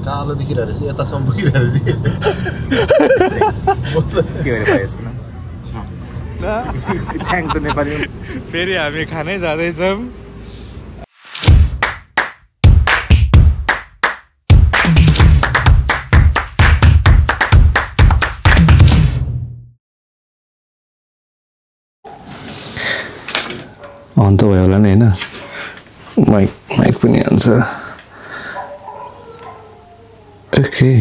कालो देखिरहेको छ यतासम्म पुगिरहेको छ के भएर भयो यसमा छ्याङ त नेपाली फेरि हामी खानै जाँदैछौँ अन्त भयो होला नि हैन माइक पनि आउँछ okay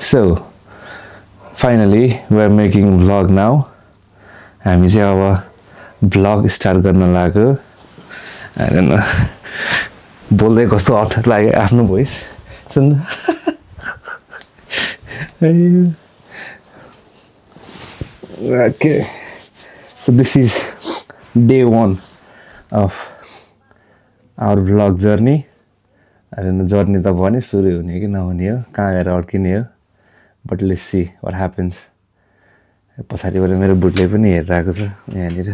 so finally we are making vlog now हामी चाहिँ अब vlog स्टार्ट गर्न लाग्यो I don't know बोल्दै कस्तो अप्ठ्यारो लाग्यो आफ्नो voice soon okay so this is day 1 of our vlog journey I don't know journey त भने सुरु हुने कि नहुने हो कहाँ गएर अड्किने हो but let's see what happens पछाडिबाट मेरो बुटले पनि हेरिरहेको छ यहाँनिर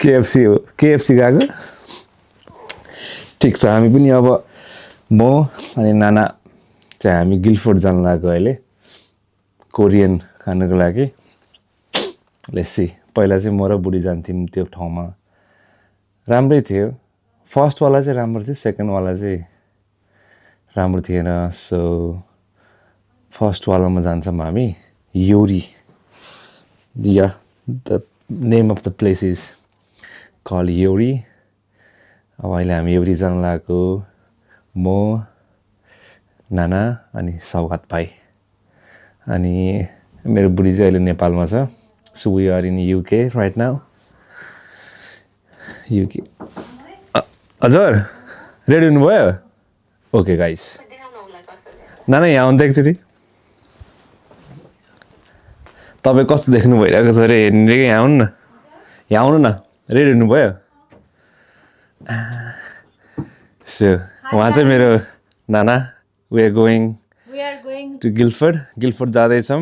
KFC हो KFC गएको ठिक छ हामी पनि अब म अनि नाना चाहिँ हामी गिलफोर्ड जान लाग्यो अहिले कोरियन खानको लागि लेट्स सी पहिला चाहिँ म र बुढी जान्थ्यौँ त्यो ठाउँमा राम्रै थियो फर्स्ट वाला चाहिँ राम्रो थियो सेकेन्ड वाला चाहिँ राम्रो थिएन सो फर्स्ट वालामा जान्छौँ हामी योरी या the name of the place is call योरी अब अहिले हामी योरी जान लागेको म नाना अनि सौगात भाइ अनि मेरो बुढी चाहिँ अहिले नेपालमा छ so we are in UK right now UK हजुर रेडी हुनुभयो ओके गाइस नाना यहाँ आउनु त एकचोटि तपाईँ कस्तो देख्नु भइरहेको छ अरे हेर्ने कि यहाँ आउनु न यहाँ आउनु न रेडी हुनुभयो सो उहाँ चाहिँ मेरो नाना we are going to Guildford जाँदैछौँ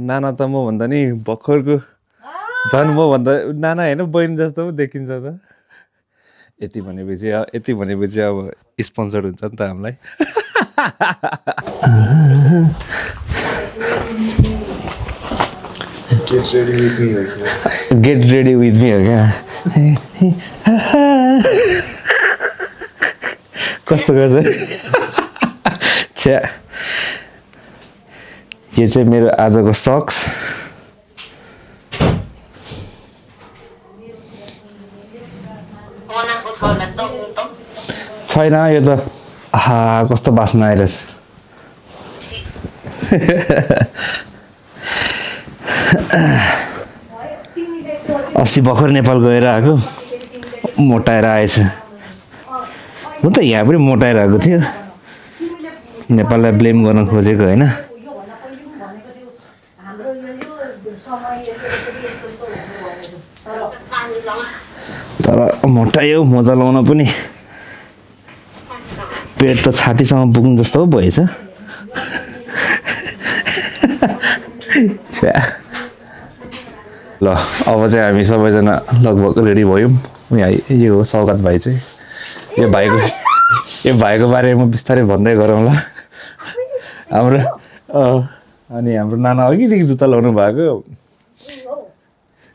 नाना त म भन्दा नि भर्खरको झन् म भन्दा नाना होइन बहिनी जस्तो पो देखिन्छ त यति भनेपछि अब स्पोन्सर हुन्छ नि त हामीलाई गेट रेडी विथ मी हो क्या कस्तो गर्छ छ्या यो चाहिँ मेरो आजको सक्स छैन यो त आहा कस्तो बास्ना आइरहेछ अस्ति भर्खर नेपाल गएर आएको मोटाएर आएछ म त यहाँ पनि मोटाएर आएको थियो नेपाललाई ब्लेम गर्न खोजेको होइन तर मोटायो मजा लाउन पनि पेट त छातीसँग पुग्नु जस्तो पो भएछ ल अब चाहिँ हामी सबैजना लगभग रेडी भयौँ यो हो सौगात भाइ चाहिँ यो भाइको बारेमा बिस्तारै भन्दै गरौँ ल हाम्रो अनि हाम्रो नाना अघिदेखि जुत्ता लाउनु भएको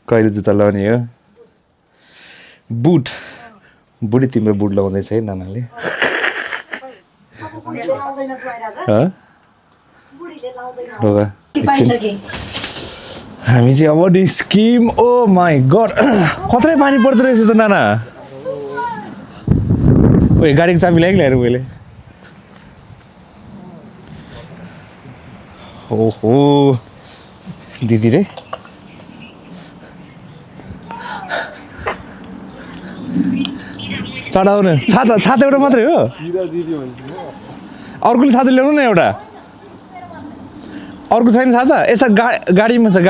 कहिले जुत्ता लाउने हो बुढी तिम्रो बुट लाउँदैछ है नानाले हामी चाहिँ अब स्किम ओ माई गड कत्रै पानी पर्दो रहेछ त नाना ओ गाडीको चाबी ल्याएको ल्याएर मैले ओहो दिदी रे चढाउनु छाता एउटा मात्रै हो अर्कोले छाता ल्याउनु न एउटा अर्को छैन छाता यसो गाडीमा छ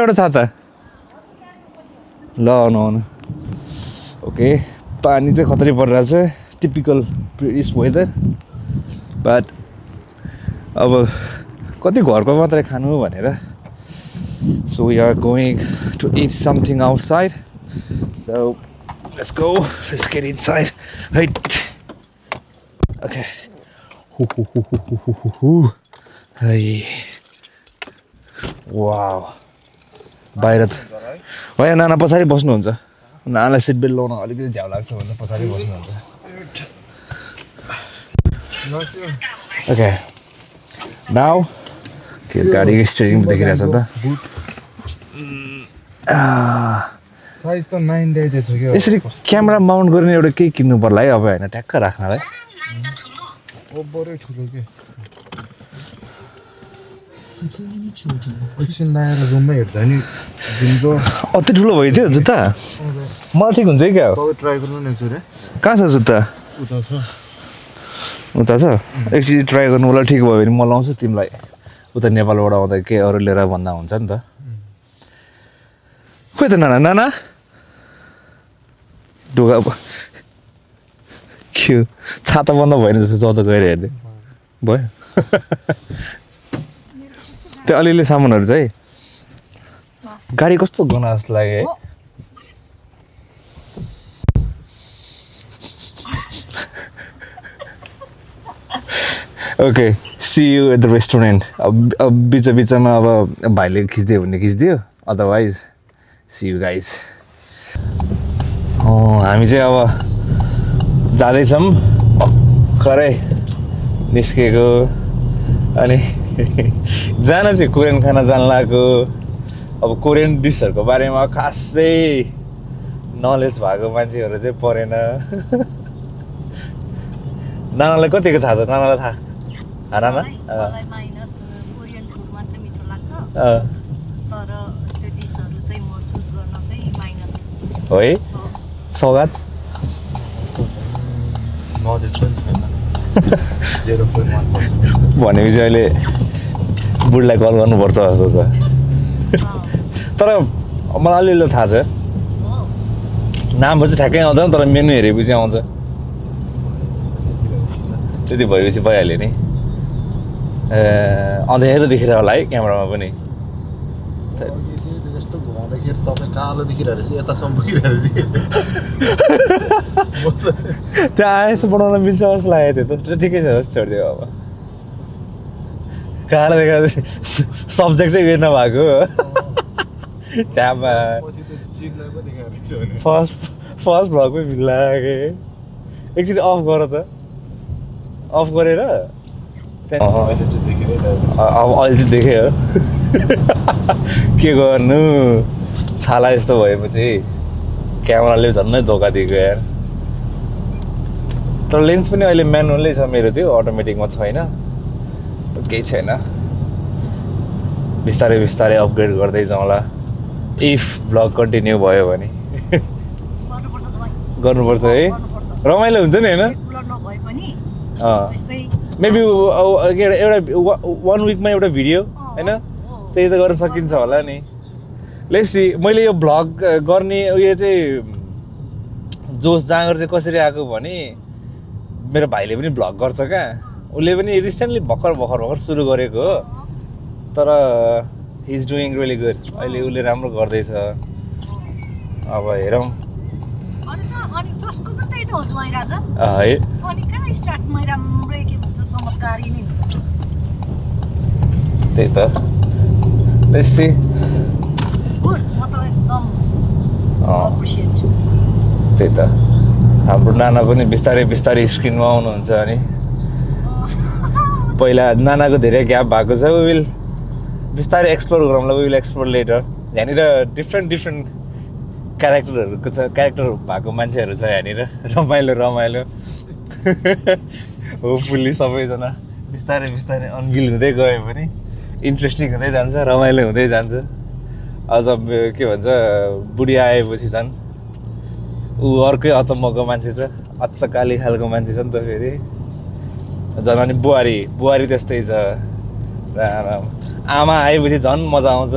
एउटा छाता ल आउनु ओके पानी चाहिँ खतरै परिरहेछ टिपिकल ब्रिटिश वेदर बट अब कति घरको मात्रै खानु भनेर so we are going to eat something outside so let's go let's get inside right okay hey wow बाहिर होइन नाना पछाडि बस्नुहुन्छ नानालाई सिट बेल्ट लाउन अलिकति झ्याउ लाग्छ भने पछाडि बस्नुहुन्छ ओके नाउ के गाडीको स्टियरिङ देखिरहेछ त साइज त 9 दैछ के यसरी क्यामेरा माउन्ट गर्ने एउटा केही किन्नु पर्ला है अब हैन ट्याक्क राख्नलाई ओभरै ठुलो के एकछिन लाएर रुममै हेर्दा नि दिनको अति ठुलो भयो थियो जुत्ता मलाई ठिक हुन्छ क्या तपाईँ ट्राई गर्नु न एकचोटि कहाँ छ जुत्ता उता छ एकचोटि ट्राई गर्नु मलाई ठिक भयो भने म लाउँछु तिमीलाई उता नेपालबाट आउँदा के अरू लिएर भन्दा हुन्छ नि त खोइ त नाना नाना ढोका के छाता बन्द भएन जस्तो जता गएर हेर्दै भयो त्यो अलिअलि सामानहरू चाहिँ गाडी कस्तो गना जस्तो लाग्यो है okay see you at the restaurant अब बिचमा अब भाइले खिच्दियो भने खिच्दियो अदरवाइज सी यू गाइज हामी चाहिँ अब जाँदैछौँ भर्खरै निस्केको अनि जान चाहिँ कोरियन खाना जान लागेको अब कोरियन डिसहरूको बारेमा खासै नलेज भएको मान्छेहरू चाहिँ परेन नानालाई कतिको थाहा छ नानालाई थाहा नाना कोरियन फुड मात्रै मिठो लाग्छ तर त्यो डिसहरू चाहिँ म चुज गर्न चाहिँ माइनस हो है सौगात नलेज पनि छैन 0.1% भनेपछि अहिले बुढीलाई कल गर्नुपर्छ जस्तो छ तर मलाई अलिअलि थाहा छ नामहरू चाहिँ ठ्याक्कै आउँदैन तर मेनु हेरेपछि आउँछ त्यति भएपछि भइहाल्यो नि अँध्यारो देखिरह होला है क्यामेरामा पनि जस्तो घुमाउँदाखेरि तपाईँ कालो देखिरहेको रहेछ यतासम्म पुगिरहेको त्यहाँ आएसो बनाउन मिल्छ जस्तो लागेको थियो त ठिकै छ होस् छोडिदियो अब कालो देखा सब्जेक्टै उयो नभएको च्यामा फर्स्ट भ्लगमै लाग्यो एकचोटि अफ गर त अफ गरेर अब अहिले चाहिँ देखेँ हो के गर्नु छाला यस्तो भएपछि क्यामेराले झन्नै धोका दिएको यार तर लेन्स पनि अहिले म्यानुअलै छ मेरो त्यो अटोमेटिकमा छैन केही छैन बिस्तारै बिस्तारै अपग्रेड गर्दै जाउँला इफ ब्लग कन्टिन्यू भयो भने गर्नुपर्छ है रमाइलो हुन्छ नि होइन मेबी एउटा 1 विकमा एउटा भिडियो होइन त्यही त गर्न सकिन्छ होला नि लेसी मैले यो भ्लग गर्ने उयो चाहिँ जोस जाँगर चाहिँ कसरी आएको भने मेरो भाइले पनि भ्लग गर्छ क्या उसले पनि रिसेन्टली भर्खर सुरु गरेको हो तर he is doing really good अहिले उसले राम्रो गर्दैछ अब हेरौँ है त्यही त बेसी त्यही त हाम्रो नाना पनि बिस्तारै बिस्तारै स्क्रिनमा आउनुहुन्छ अनि पहिला नानाको धेरै ग्याप भएको छ विल बिस्तारै एक्सप्लोर गरौँला विल एक्सप्लोर लेटर यहाँनिर डिफ्रेन्ट क्यारेक्टरहरूको छ क्यारेक्टर भएको मान्छेहरू छ यहाँनिर रमाइलो होपफुल्ली सबैजना बिस्तारै बिस्तारै अनभिल हुँदै गयो भने इन्ट्रेस्टिङ हुँदै जान्छ रमाइलो हुँदै जान्छ अझ के भन्छ बुढी आएपछि झन् ऊ अर्कै अचम्मको मान्छे छ अच्चकाली खालको मान्छे छ नि त फेरि झन् अनि बुहारी त्यस्तै छ आमा आएपछि झन् मजा आउँछ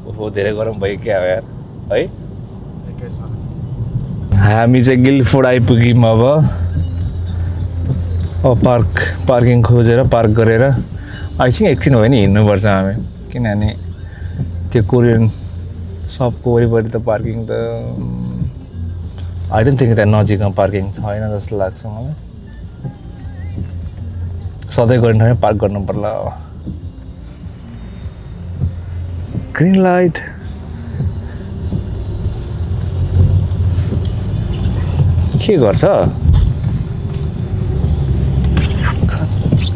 ओहो धेरै गरम भयो क्या यार है हामी चाहिँ गिल्फोर्ड आइपुग्यौँ अब पार्किङ खोजेर पार्क गरेर आई थिङ्क एकछिन भयो नि हिँड्नुपर्छ हामी किनभने त्यो कोरियन सबको वरिपरि त पार्किङ त आई डोन्ट थिङ्क त्यहाँ नजिकमा पार्किङ छैन जस्तो लाग्छ मलाई सधैँ गर्ने ठाउँमा पार्क गर्नु पर्ला ग्रिन लाइट के गर्छ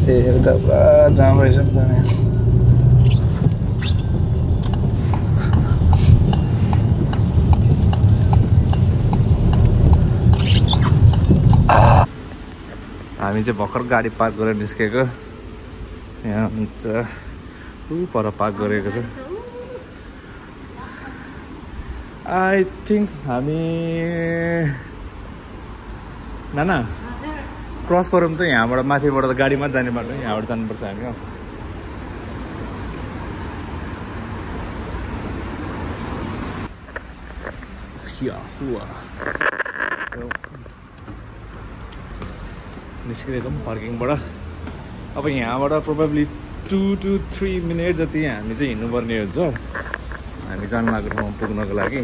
एउटा पुरा जाम रहेछ हामी चाहिँ भर्खर गाडी पार्क गरेर निस्केको यहाँ हुन्छ पर पार्क गरेको छ आई थिङ्क हामी नाना क्रस गरौँ त यहाँबाट माथिबाट त गाडीमा जाने बाटो यहाँबाट जानुपर्छ हामी निस्किँदैछौँ पार्किङबाट अब यहाँबाट प्रोबेबली 2 to 3 मिनट जति हामी चाहिँ हिँड्नुपर्ने हुन्छ हामी जान लागेको ठाउँमा पुग्नको लागि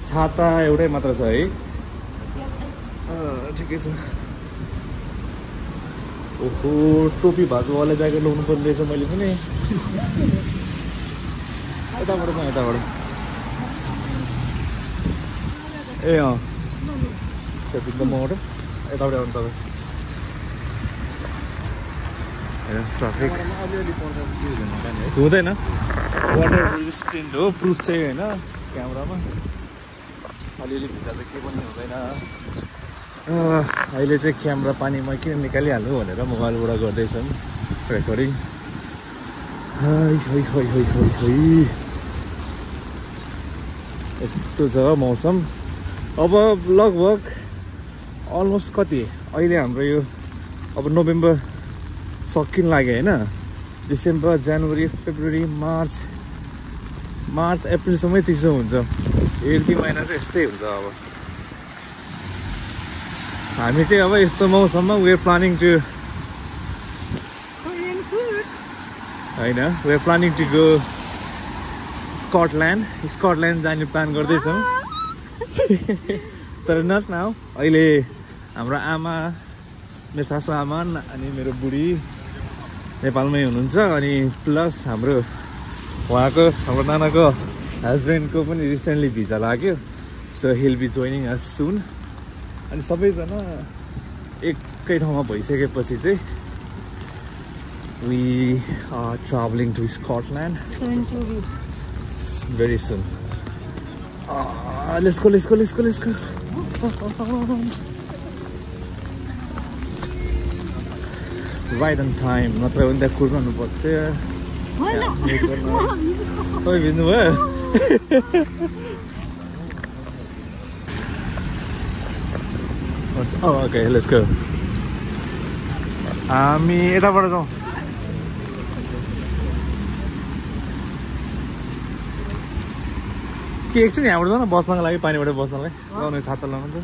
छाता एउटै मात्र छ है ठिकै छ ओहो टोपी भाकोवाला ज्याकेट लाउनु पर्ने रहेछ मैले पनि यताबाट यताबाट ए अँ त्यो मबाट यताबाट आउनु तपाईँ ट्राफिक हुँदैन वाटर रेजिस्टेन्ट हो प्रुफ चाहिँ होइन क्यामेरामा अलिअलि भित्र त के पनि हुँदैन अहिले चाहिँ क्यामेरा पानीमा किन निकालिहाल्नु भनेर मोबाइलबाट गर्दैछौँ रेकर्डिङ यस्तो छ मौसम अब लगभग अलमोस्ट कति अहिले हाम्रो यो अब नोभेम्बर सकिन लाग्यो होइन डिसेम्बर जनवरी फेब्रुअरी मार्च अप्रिलसम्मै चिसो हुन्छ 1-2 महिना चाहिँ यस्तै हुन्छ अब हामी चाहिँ अब यस्तो मौसममा वेयर प्लानिङ टु होइन we're planning to go Scotland जाने प्लान गर्दैछौँ तर नट नाउ अहिले हाम्रो आमा मेरो सासु आमा अनि मेरो बुढी नेपालमै हुनुहुन्छ अनि प्लस हाम्रो नानाको हस्बेन्डको पनि रिसेन्टली भिजा लाग्यो so he'll be joining us soon अनि सबैजना एकै ठाउँमा भइसकेपछि चाहिँ we are travelling to Scotland very soon let's go right on time नत्र भने त्यहाँ कुर्नु पर्थ्यो तपाईँ भिज्नुभयो ओके लेट्स गो हामी यताबाट जाउँ के एकछिन यहाँबाट जाउँ न बस्नको लागि पानीबाट बस्नलाई लाउने छाता लाउनु त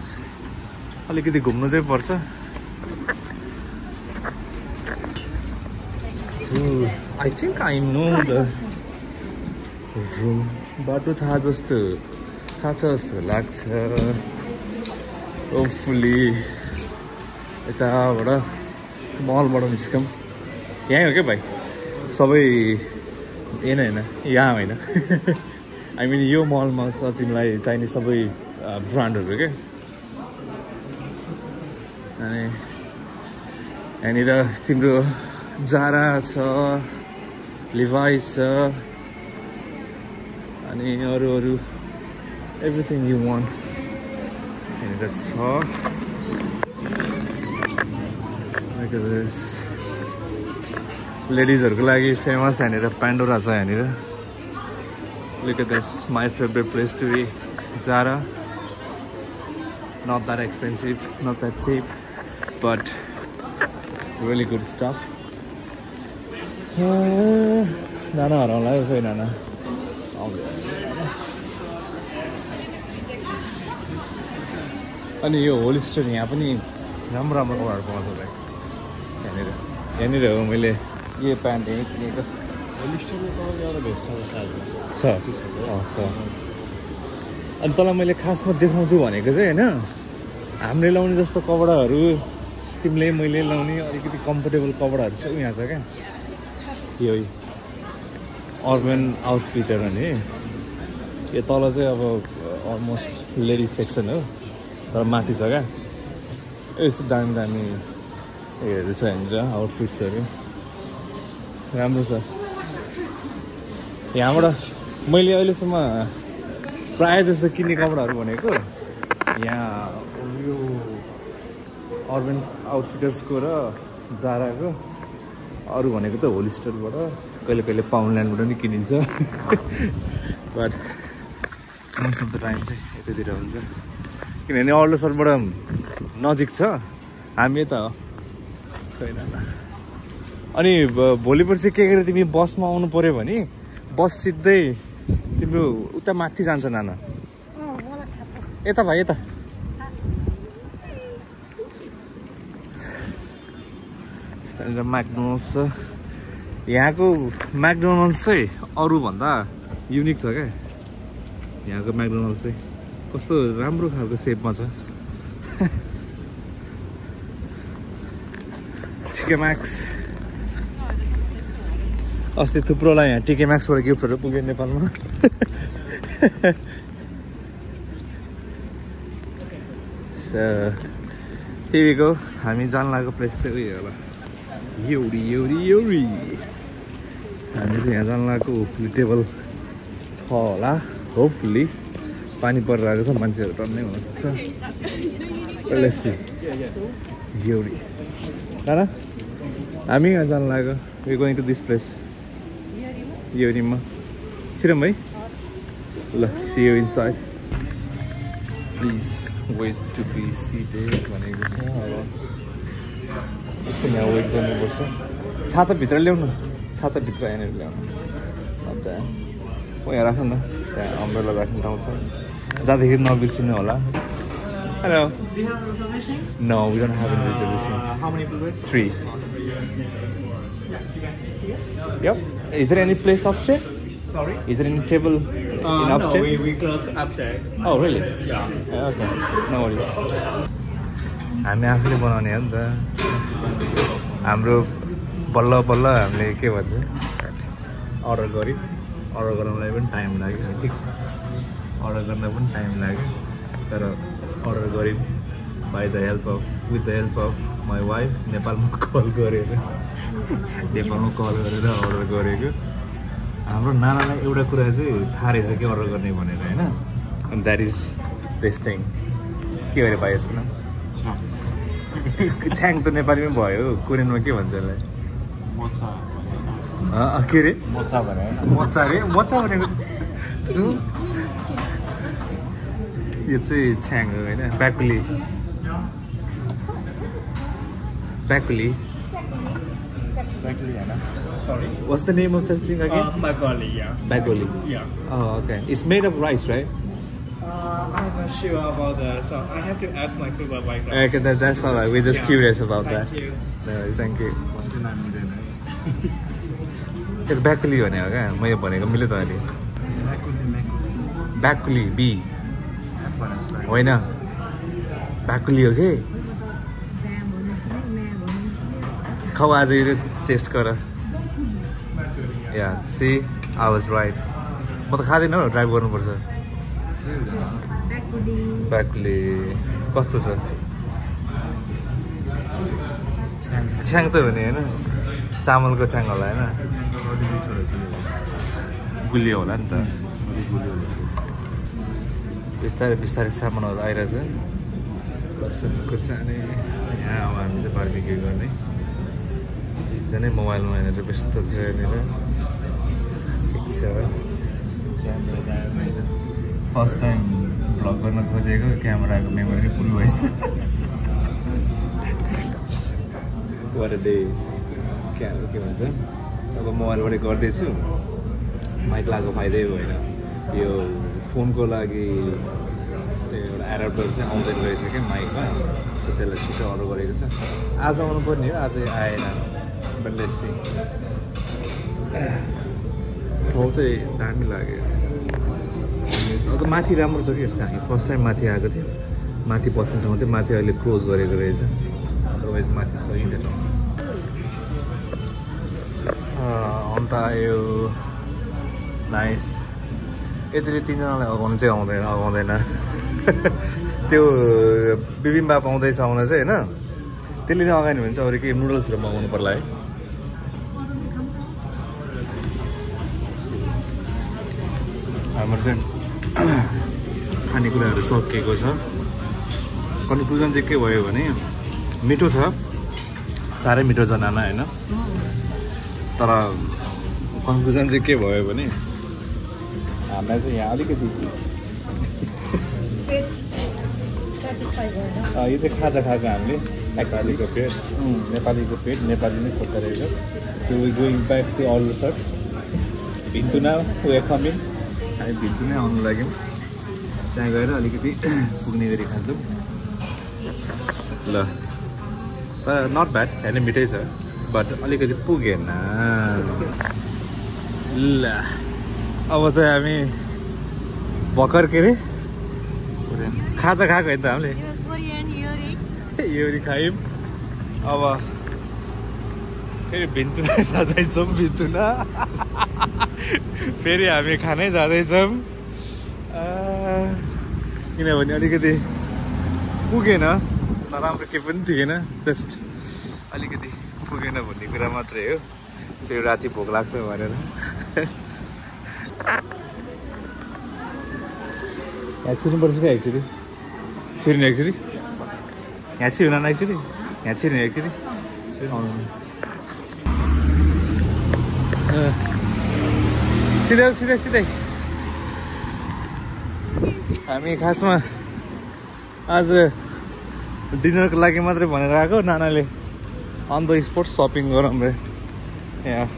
अलिकति घुम्नु चाहिँ पर्छ I think I know the room. बाटो थाहा छ जस्तो लाग्छ होपफुली यताबाट मलबाट निस्कौँ यहीँ हो क्या भाइ सबै होइन यहाँ होइन आई मिन यो मलमा छ तिमीलाई चाहिने सबै ब्रान्डहरू क्या अनि यहाँनिर तिम्रो जारा छ लिभाइस छ अनि अरू एभ्रिथिङ यु वान्ट यहाँनिर छ लेडिजहरूको लागि फेमस यहाँनिर पेन्डोरा छ यहाँनिर Look at this, my favorite place to be Zara. Not that expensive, not that cheap, but really good stuff. Nana around life, hey Nana. अनि यो होल स्टोर यहाँ पनि राम्रो कपडाहरू पाउँछ भाइ यहाँनिर हो मैले यो प्यान्ट यहीँ किनेको होलिस्टरमा तपाईँको एउटा भेस्ट छ साइजमा छ अनि तँलाई मैले खासमा देखाउँछु भनेको चाहिँ होइन हामीले लाउने जस्तो कपडाहरू तिमीले मैले लाउने अलिकति कम्फोर्टेबल कपडाहरू चाहिँ यहाँ छ क्या यो अर्बन आउटफिटर अनि यो तल चाहिँ अब अलमोस्ट लेडिज सेक्सन हो तर माथि छ क्या यस्तो दामी दामी उयोहरू छ यहाँनिर आउटफिट्सहरू राम्रो छ यहाँबाट मैले अहिलेसम्म प्रायः जस्तो किन्ने कपडाहरू भनेको यहाँ यो अर्बन आउटफिटर्सको र जाराको अरू भनेको त होलिस्टरबाट कहिले कहिले पाउन्डल्यान्डबाट पनि किनिन्छ but most of the time चाहिँ यतातिर हुन्छ किनभने अर्लोसरबाट नजिक छ हामी यता हो छैन अनि भोलि पर्सि के गरेर तिमी बसमा आउनु पऱ्यो भने बस सिधै तिम्रो उता माथि जान्छ नाना यता भाइ यता त्यहाँनिर म्याकडोनल्ड्स छ यहाँको म्याकडोनल्ड्स चाहिँ अरूभन्दा युनिक छ क्या यहाँको म्याकडोनल्ड्स चाहिँ कस्तो राम्रो खालको सेपमा छ टिके म्याक्स अस्ति थुप्रोलाई यहाँ टिके म्याक्सबाट गिफ्टहरू पुग्यो नेपालमा टिभीको हामी जान लागेको प्लेस चाहिँ उयो होला एउरी हामी चाहिँ यहाँ जान लागेको होपफुली टेबल छ होला होपफुली पानी परिरहेको छ मान्छेहरू टन्नै हुनसक्छ एउरी दादा हामी यहाँ जान लाग्यो we going to this place एउरीमा छिरम है ल see you inside please wait to be seated भनेको छ अब यहाँ वेट गर्नुपर्छ छाताभित्र ल्याउनु छाताभित्र यहाँनिर ल्याउनु अन्त यहाँ राख्नु न त्यहाँ अम्ब्रेला राख्ने ठाउँ छ जाँदाखेरि नबिर्सिनु होला hello No, we don't have any reservation. How many people? 3. Yep. Is there any place upstairs? Sorry? Is there any table in upstairs? No, we close upstairs. Oh, really? Yeah. Okay. No worries. हामी आफूले बनाउने हो नि त हाम्रो बल्ल बल्ल हामीले के भन्छ अर्डर गऱ्यौँ अर्डर गर्नलाई पनि टाइम लाग्यो ठिक छ अर्डर गर्न पनि टाइम लाग्यो तर अर्डर गऱ्यौँ with the help of my wife नेपालमा कल गरेर अर्डर गरेको हाम्रो नानालाई एउटा कुरा चाहिँ थाहा रहेछ के अर्डर गर्ने भनेर होइन and that is this thing के अरे भाइ यसको नाम छ्याङ त नेपालीमै भयो कोरियनमा के भन्छ यसलाई के अरे मोचा भनेको यो चाहिँ छ्याङ हो होइन ब्याकुली Sorry? What's the name of this thing again? Bagoli, yeah. Bagoli. Yeah. Oh, okay. It's made of rice, right? I'm not sure about that, so I have to ask my supervisor. Okay, that's all right. We're just curious about Thank that. you. No, thank you. कसले नाम मिल्दैन त्यो ब्याकुली भनेको क्या मैले भनेको मिल्यो त अहिले ब्याकुली बी होइन ब्याकुली हो कि खाऊ आज यो टेस्ट गर या सी आई वाज राइट म त खाँदैन हो ड्राइभ गर्नुपर्छ ब्याकुली कस्तो छ छ्याङ त हो नि होइन चामलको छ्याङ होला होइन गुलियो होला नि त बिस्तारै बिस्तारै सामानहरू आइरहेछ खुर्सानी यहाँ अब हामी चाहिँ बार्बिक्यू गर्ने एकजनै मोबाइलमा हेरेर व्यस्त छ यहाँनिर ठिक छ फर्स्ट टाइम भ्लग गर्न खोजेको क्यामेराको मेमोरी फुल भएछ वाट डे के भन्छ अब मोबाइलबाटै गर्दैछु माइक लगाएको फाइदै होइन यो फोनको लागि त्यो एउटा एडाप्टर चाहिँ आउँदैन रहेछ क्या माइकमा त्यसलाई छिटो अर्डर गरेको छ आज आउनु पर्ने हो आज आएन let's see. ठाउँ चाहिँ दामी लाग्यो अझ माथि राम्रो छ कि यसको हामी फर्स्ट टाइम माथि आएको थियो माथि बस्ने ठाउँ थियो माथि अहिले क्लोज गरेको रहेछ अदरवाइज माथि सही थियो अन्त आयो नाइस यतिले तिनजनालाई अगाउनु चाहिँ अगाउँदैन त्यो बिबिम्बाप आउँदैछ आउँदा चाहिँ होइन त्यसले नै अगाएन भने चाहिँ अरू केही नुडल्सहरू मगाउनु पर्ला है हाम्रो चाहिँ खानेकुराहरू सकिएको छ कन्क्लुजन चाहिँ के भयो भने मिठो छ साह्रै मिठो छ नाना होइन तर कन्क्लुजन चाहिँ के भयो भने हामीलाई चाहिँ यहाँ अलिकति यो चाहिँ खाजा खाएको हामीले नेपालीको पेट नेपाली नै खोज्दो रहेछ so we going back to अल्लु सर्ट भिन्तु न वे कमिङ हामी भिन्तु नै आउनु लाग्यौँ त्यहाँ गएर अलिकति पुग्ने गरी खान्छौँ ल तर नट ब्याड होइन मिठै छ बट अलिकति पुगेन ल अब चाहिँ हामी भर्खर के अरे खाजा खाएको होइन त हामीले योरी खायौँ अब फेरि भिन्तुना जाँदैछौँ भिन्तुना फेरि हामी खानै जाँदैछौँ किनभने अलिकति पुगेन नराम्रो केही पनि थिएन जस्ट अलिकति पुगेन भन्ने कुरा मात्रै हो फेरि राति भोक लाग्छ भनेर यहाँ छिर्नुपर्छ क्या एक्चुली छिर्ने एक्चुली यहाँ छिर्न न एक्चुली यहाँ छिर्ने एक्चुली सिधै सिधै हामी खासमा आज डिनरको लागि मात्रै भनेर आएको नानाले अन द स्पोट सपिङ गरौँ रे यहाँ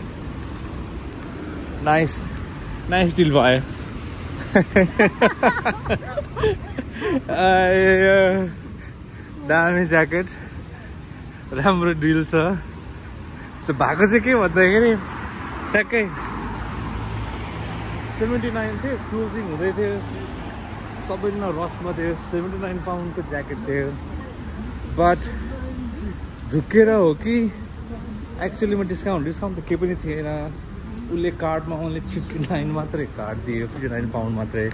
नाइस डिल भयो दामी ज्याकेट राम्रो डिल छ सो भएको चाहिँ के भन्दाखेरि ट्याक्कै 79 थियो क्लोजिङ हुँदै थियो सबैजना रसमा थियो 79 पाउन्डको ज्याकेट थियो बट झुक्केर हो कि एक्चुअलीमा डिस्काउन्ट त केही पनि थिएन उसले कार्डमा ओन्ली 59 मात्रै कार्ड दियो 59 पाउन्ड मात्रै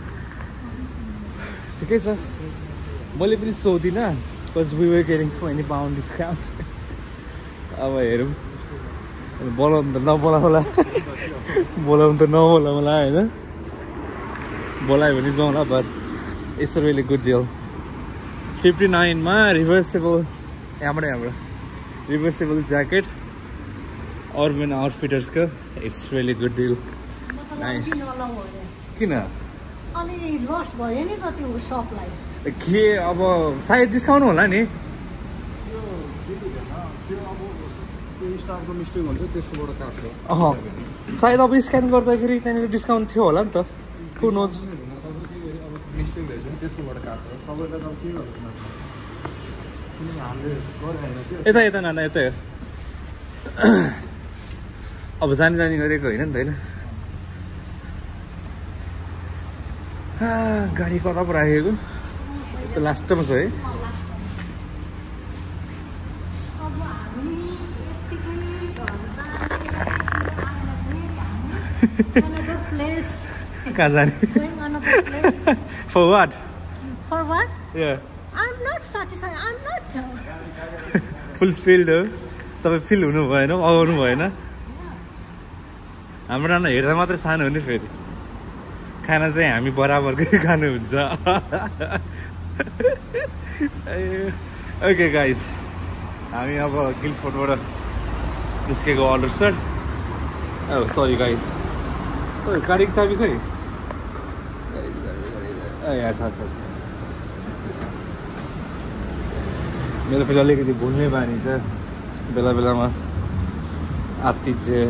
ठिकै छ मैले पनि सोधिनँ because we were getting 20 pound discount अब हेरौँ बोलाउनु त नबोलाउला बोलाउनु त नबोलाउला होइन बोलायो भने जाउँला but it's a really good deal 59 मा रिभर्सेबल यहाँबाट रिभर्सेबल ज्याकेट अर्बन आउटफिटर्सको it's really good deal nice किन के अब सायद डिस्काउन्ट होला नि सायद अब स्क्यान गर्दाखेरि त्यहाँनिर डिस्काउन्ट थियो होला नि त हु नोज यता नाना यता अब जानी गरेको होइन नि त होइन गाडी कता पो राखेको त लास्टमा छ है कहाँ जाने For what? For what? Yeah. I'm not satisfied. I'm not. Fulfilled हो तपाईँ फिल हुनु भएन आउनु भएन हाम्रो नाना हेर्दा मात्रै सानो हो नि फेरि खाना चाहिँ हामी बराबरकै खानुहुन्छ ओके गाइस हामी अब गिल्डफोर्डबाट निस्केको अर्डर सर सरी गाइस गाडीको चाबी खै यहाँ छ मेरो फेरि अलिकति भुल्ने बानी छ बेला बेलामा आत्ति चाहिँ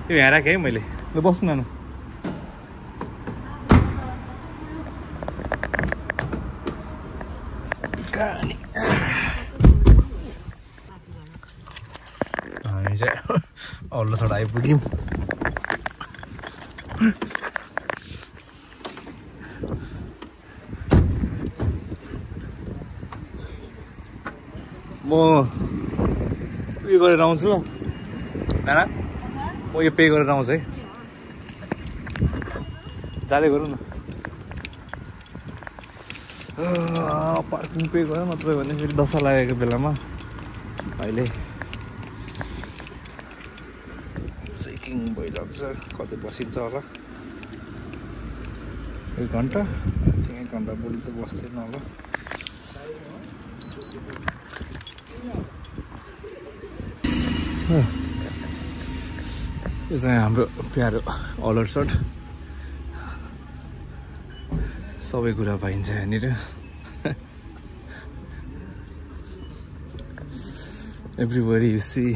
यो यहाँ राखेँ है मैले ल बस्नु न हामी चाहिँ अल्लोसड आइपुग्यौँ म उयो गरेर आउँछु नाना म यो पे गरेर आउँछु है जाँदै गरौँ न पार्किङ पे गऱ्यो नत्र भने फेरि दशा लागेको बेलामा अहिले चेकिङ भइरहन्छ कति बसिन्छ होला 1 घन्टा 1 घन्टा बढी त बस्दैन होला यो चाहिँ हाम्रो प्यारो अलर्ट सबै कुरा पाइन्छ यहाँनिर everywhere you see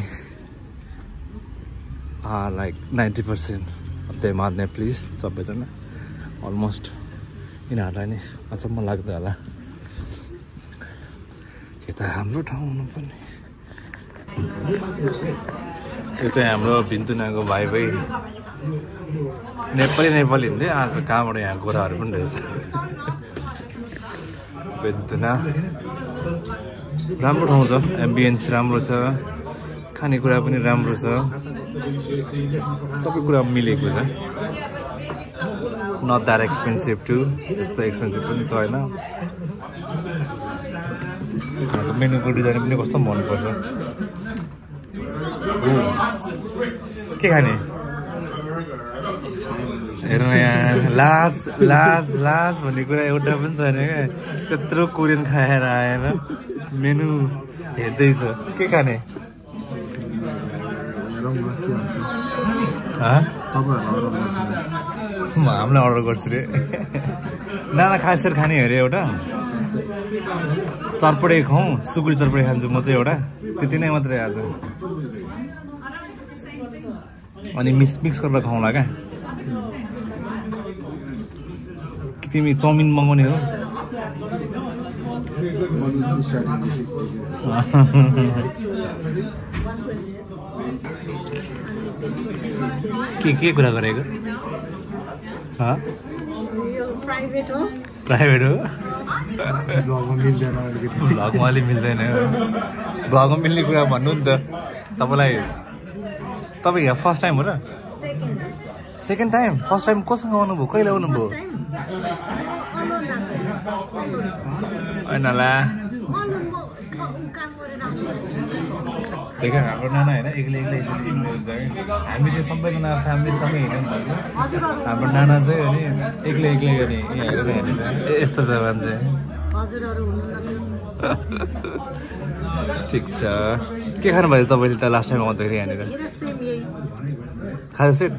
are like 90% of them are Nepalese सबैजना almost यिनीहरूलाई नै अचम्म लाग्दो होला यो त हाम्रो ठाउँ हुनुपर्ने यो चाहिँ हाम्रो भिन्तुनाको भाइ नेपाली हिँड्दै आज कहाँबाट यहाँ गोराहरू पनि रहेछ भिन्तुना राम्रो ठाउँ छ एम्बियन्स राम्रो छ खानेकुरा पनि राम्रो छ सबै कुरा मिलेको छ नट द्याट एक्सपेन्सिभ टु त्यस्तो एक्सपेन्सिभ पनि छैन मेनुको डिजाइन पनि कस्तो मनपर्छ के खाने हेर यहाँ लाज भन्ने कुरा एउटा पनि छैन क्या त्यत्रो कोरियन खाएर आएर मेनु हेर्दैछ के खाने हामीलाई अर्डर गर्छु रे नाना खासर खाने अरे एउटा चरपडे खाउँ सुकुरी चरपडे खान्छु म चाहिँ एउटा त्यति नै मात्रै आज अनि मिक्स गरेर खाउँला क्या तिमी चाउमिन मगाउने हो के कुरा गरेको प्राइभेट हो भ्लगमा अलि मिल्दैन भ्लगमा मिल्ने कुरा भन्नु नि त तपाईँ यहाँ फर्स्ट टाइम हो र सेकेन्ड टाइम फर्स्ट टाइम कोसँग आउनुभयो कहिले आउनुभयो ऐनाला देखा हाम्रो नाना होइन एक्लै यसरी हिँड्नुहुन्छ कि हामी चाहिँ सबैजना फ्यामिलीसँगै हिँड्यौँ भने हाम्रो नाना चाहिँ अनि एक्लै अनि यहाँ हेरेर हेरेर यस्तो छ मान्छे ठिक छ के खानुभयो तपाईँले त लास्ट टाइम आउँदाखेरि यहाँनिर खाजा सेट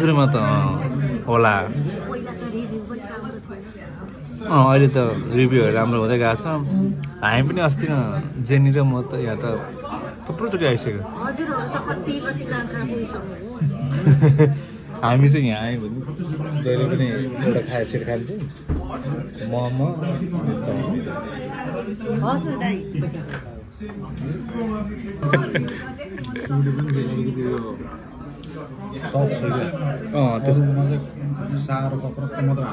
सुरुमा त होला अहिले त रिभ्यूहरू राम्रो हुँदै गएको छ हामी पनि अस्ति न जेनी र म त यहाँ त थुप्रोचोटि आइसक्यो हामी चाहिँ यहाँ आयौँ भने जहिले पनि एउटा खाए सेट खान्छौँ मोमो सारो कपडा मात्र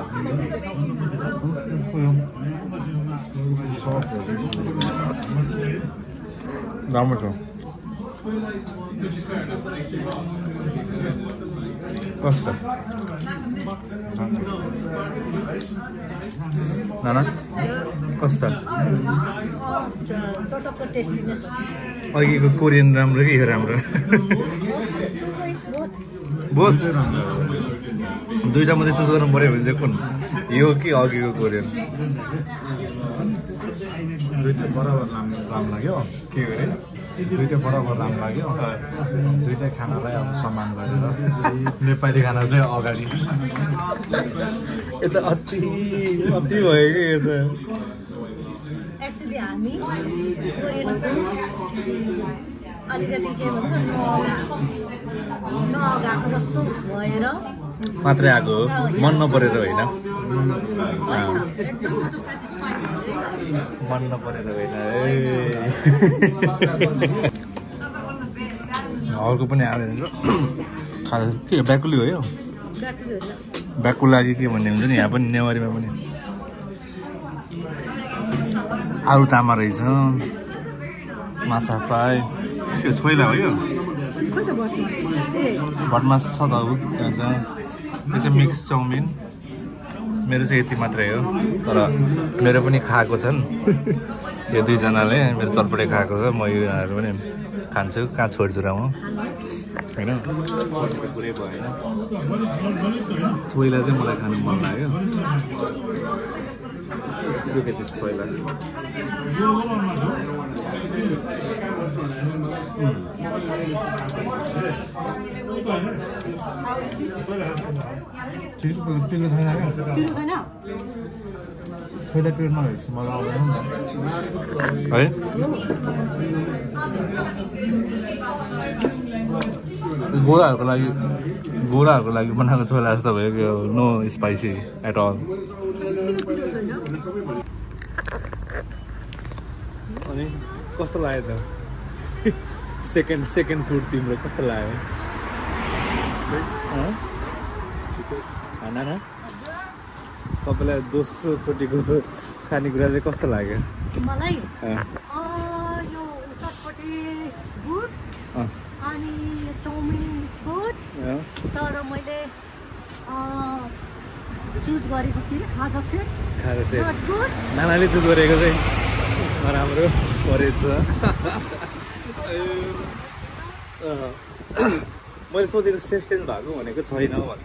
राम्रो छ कस्तो नाना कस्तो अघिको कोरियन राम्रो कि यो राम्रो बहुत दुईटा मात्रै चुज गर्नु पऱ्यो भने चाहिँ कुन यो कि अघिको कोरियन दुईटा बराबर राम्रो लाग्यो के गरे दुईटा बराबर राम्रो लाग्यो दुईटै खानालाई अब सम्मान गरेर नेपाली खाना चाहिँ अगाडि यता अति भयो कि यो त एक्चुअली हामी अलिकति के भन्छ नगएको जस्तो भएर मात्रै आएको हो मन नपरेर होइन मन नपरेर होइन अर्को पनि आयो खाजा के ब्याकुली हो यो ब्याकुला कि के भन्ने हुन्छ नि यहाँ पनि नेवारीमा पनि आलु तामा रहेछ माछा फ्राई यो छोइला हो यो भटमास छ त अब त्यहाँ चाहिँ यो चाहिँ मिक्स चाउमिन मेरो चाहिँ यति मात्रै हो तर मेरो पनि खाएको छन् यो दुईजनाले मेरो चटपटे खाएको छ म योहरू पनि खान्छु कहाँ छोड्छु र म होइन कुरै भएन छोइला चाहिँ मलाई खानु मन लाग्यो छोइला पिरो छैन छोइला पिरो नभएपछि मलाई आउँदैन नि त है गोराहरूको लागि बनाएको छोइला जस्तो भयो कि नो स्पाइसी एट अल अनि कस्तो लाग्यो त सेकेन्ड फुड तिम्रो कस्तो लाग्यो खाना न तपाईँलाई दोस्रो चोटिको खानेकुरा चाहिँ कस्तो लाग्यो मलाई यो चटपटे गुड अनि चाउमिन गुड तर मैले चुज गरेको थिएँ खाजा सेट नानाले चुज गरेको चाहिँ नराम्रो परेछ मैले सोचेको सेफ चेन्ज भएको भनेको छैन भन्छ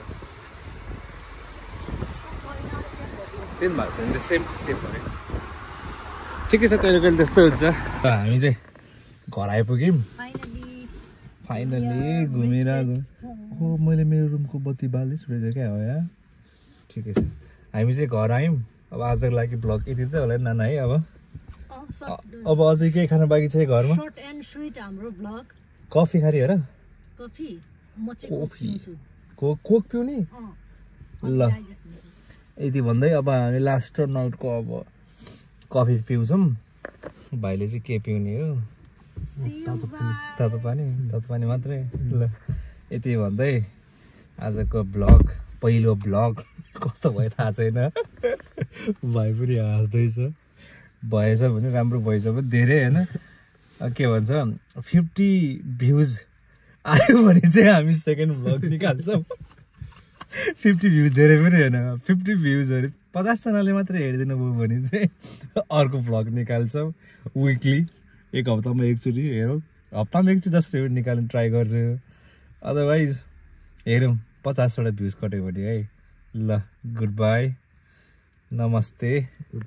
चेन्ज भएको छैन सेफ भने ठिकै छ कहिले कहिले त्यस्तो हुन्छ हामी चाहिँ घर आइपुग्यौँ फाइनली घुमेर हो मैले मेरो रुमको बत्ती बाल्दै छोडेको क्या हो या ठिकै छ हामी चाहिँ घर आयौँ अब आजको लागि ब्लग यति चाहिँ होला नाना है अब अझै केही खानु बाँकी छ घरमा सर्ट एन्ड स्वीट हाम्रो ब्लग कफी खाने हो र कफी म चाहिँ कोक पिउने ल यति भन्दै अब हामी लास्ट नाइटको अब कफी पिउँछौँ भाइले चाहिँ के पिउने हो तातो पानी मात्रै ल यति भन्दै आजको ब्लग पहिलो ब्लग कस्तो भयो थाहा छैन भाइ पनि हाँस्दैछ भएछ भने राम्रो भएछ भने धेरै होइन के भन्छ 50 भ्युज आयो भने चाहिँ हामी सेकेन्ड ब्लग निकाल्छौँ 50 भ्युज धेरै पनि होइन 50 भ्युजहरू 50 जनाले मात्रै हेरिदिनु भयो भने चाहिँ अर्को ब्लग निकाल्छौँ विकली एक हप्तामा एकचोटि हेरौँ हप्तामा एकचोटि जसरी निकाल्ने ट्राई गर्छु अदरवाइज हेरौँ 50वटा भ्युज कट्यो भने है ल गुड बाई नमस्ते गुड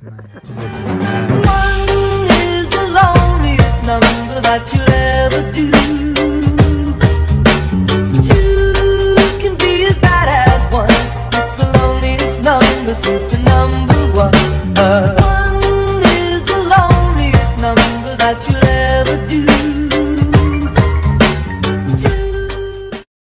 नाइट